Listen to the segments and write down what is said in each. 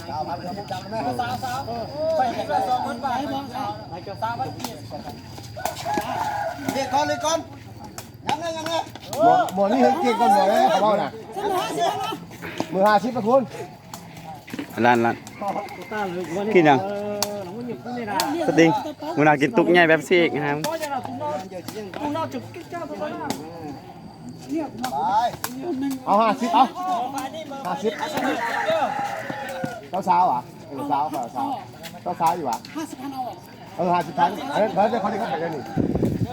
ເລກກ່ອນ ເລກກ່ອນ ຍັງໄງ ຍັງໄງ ໝໍນີ້ເຮັດເກັ່ງກ່ອນໝໍເດ້ ເຂົາເວົ້ານະ ມື້ຫ້າສິບ ລະຄຸນ ລ້ານ ລ້ານ ກິນຫຍັງ ສະຕິງ ມື້ໜ້າກິນຕຸກໃຫຍ່ແບບຊີ້ອີກນະ ເອົາ ຫ້າສິບ ເອົາ ຫ້າສິບ ເຈົ້າສາວຫວາ ເຈົ້າສາວ ເຈົ້າສາວ ເຈົ້າສາວຢູ່ຫວາ ຫ້າສິບພັນເອົາ ເອີ ຫ້າສິບພັນ ເອີ ເພິ່ນເຂົາເລີຍເຂົ້າໄປແລ້ວນີ້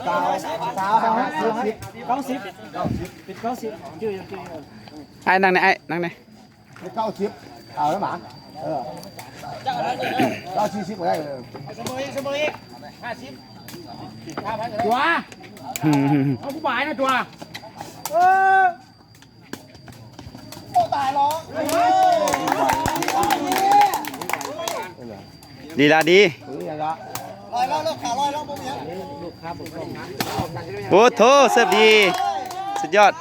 ເກົ້າ ເກົ້າ ຫ້າສິບ ເກົ້າສິບ ເກົ້າສິບ ເປັນເກົ້າສິບ ຈື່ຢູ່ ຈື່ຢູ່ ອ້າຍນັ່ງແດ່ ອ້າຍນັ່ງແດ່ ເກົ້າສິບ ເອົາແລ້ວໝາ ເອີ ເຈົ້າສີ່ສິບກໍໄດ້ ເອີ ສະເໝີອີກ ສະເໝີອີກ ຫ້າສິບ ຫ້າພັນ ຕົວະ ເອົາຜູ້ບາຍນະຕົວະ ເອີ ດີລະດີ ໂອ້ໂທ້ ເສີບດີ ສຸດຍອດ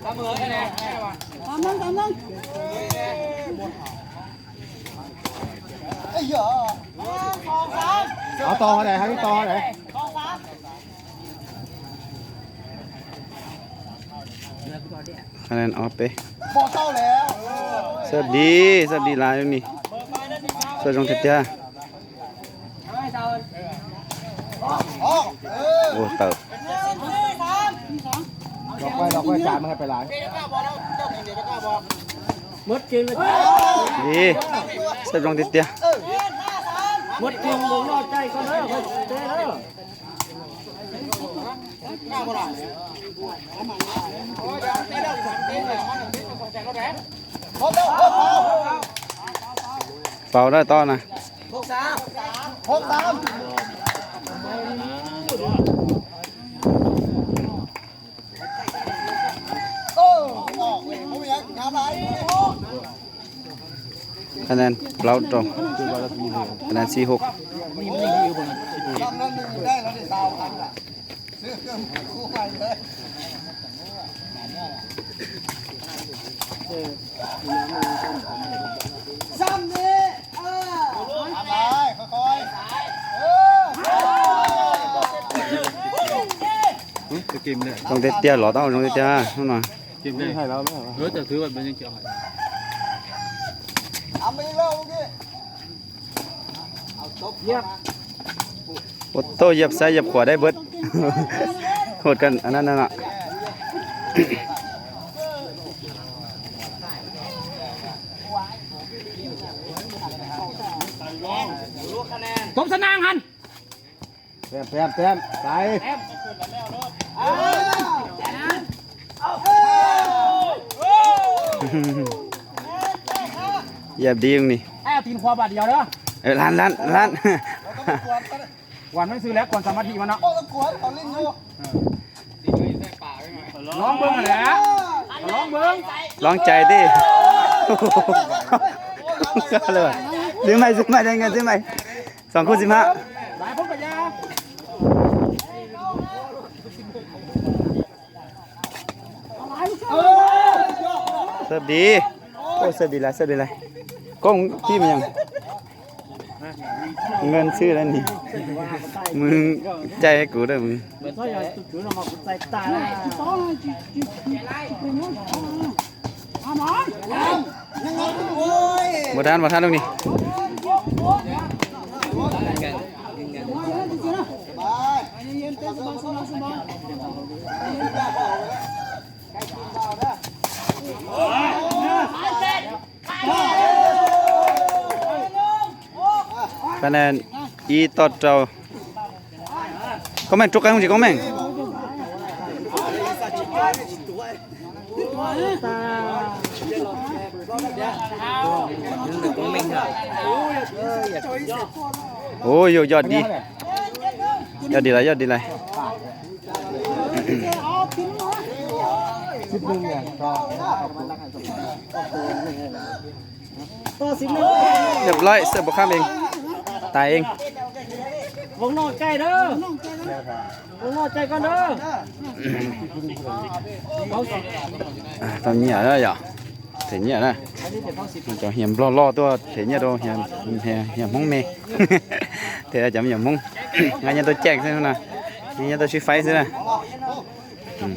ຕາມນັ້ນ ຕາມນັ້ນ ເອົາຕໍ່ເທົ່າໃດ ເຮົາຕໍ່ເທົ່າໃດ ຄະແນນອອກເດ້ ບໍ່ເຂົ້າແລ້ວ ເສີບດີ ເສີບດີຫຼາຍນີ້ ເສີບລົງເທດເທຍ ອອກ ເອີ ໂອ້ ເຕີບ ລັອກໄວ້ ລັອກໄວ້ ຈານມັນໃຫ້ໄປຫຼາຍ ໝົດເກມເລີຍ ດີ ເສີບລົງເທດເທຍ ໝົດເກມ ບໍ່ລອດໃຈກ່ອນເດີ ເດີ ເປົ່າໄດ້ຕໍ່ນະ ຄະແນນເປົ່າຕໍ່ ຄະແນນສີ່ຫົກ ຊ້ຳນີ້ ເອີ ຄ່ອຍໆ ເອີ ຕ້ອງເຕະເຕຍຫຼໍ ຕ້ອງລົງເຕະເຕຍ ເອີ ແຕ່ຖືວ່າມັນຍັງຈະ ໂອໂຕ້ ຢຽບຊ້າຍຢຽບຂວາໄດ້ເບິດ ໂຫດກັນອັນນັ້ນນະ ຕົບສະໜາງຫັ້ນ ແຕ້ມ ແຕ້ມ ແຕ້ມ ໄປ ຢຽບດີມຶງນີ້ ໃຫ້ເອົາຕີນຂວາບາດດຽວເດີ ເອີ ລ້ານ ລ້ານ ລ້ານ ກວນມັນຊື່ແຫຼະ ກວນສະມາທິມັນເນາະ ບໍ່ຕ້ອງກວນ ເຂົາຫຼິ້ນຢູ່ ລອງເບິ່ງຫັ້ນແຫຼະ ລອງເບິ່ງ ລອງໃຈຕິ ຊື້ໃໝ່ ຊື້ໃໝ່ ໄດ້ເງິນຊື້ໃໝ່ ສອງຄູ່ສິບຫ້າ ຫຼາຍຄົນກໍຢ່າ ເສີບດີ ໂອ້ ເສີບດີຫຼາຍ ເສີບດີຫຼາຍ ກ້ອງທີ່ມັນຫຍັງ ເງິນຊື້ແລ້ວນີ້ ມຶງຈ່າຍໃຫ້ກູເດີມຶງ ບໍ່ທັນ ບໍ່ທັນລູກນີ້ ຄະແນນອີຕໍ່ເຈົ້າ ຄອມເມັນຈຸກກັນຈິ ຄອມເມັນ ໂອ້ຍ ຍອດດີ ຍອດດີຫຼາຍ ຍອດດີຫຼາຍ. ສິບເອັດ ຕໍ່ສິບເອັດ ຮຽບຮ້ອຍ ເສືອບໍ່ຂ້າມເອງ ຕາຍເອງ ວົງນອກໃຈເດີ ວົງນອກໃຈກ່ອນເດີ ອ່າ ຕ້ອງເຫຍເດີ ຢ່າ ເສຍເຫຍື້ອນະ ເຈົ້າຫຽມຫຼໍ່ໆ ຕົວະເສຍເຫຍື້ອນໂຕ ຫຽມ ຫຽມ ຫຽມຫ້ອງແມ່ ແຕ່ຈຳຫຽມຫ້ອງ ງານຫຍັງໂຕແຈ້ງຊື່ນະ ງານຫຍັງໂຕຊີ້ໄຟຊື່ນະ ອືມ.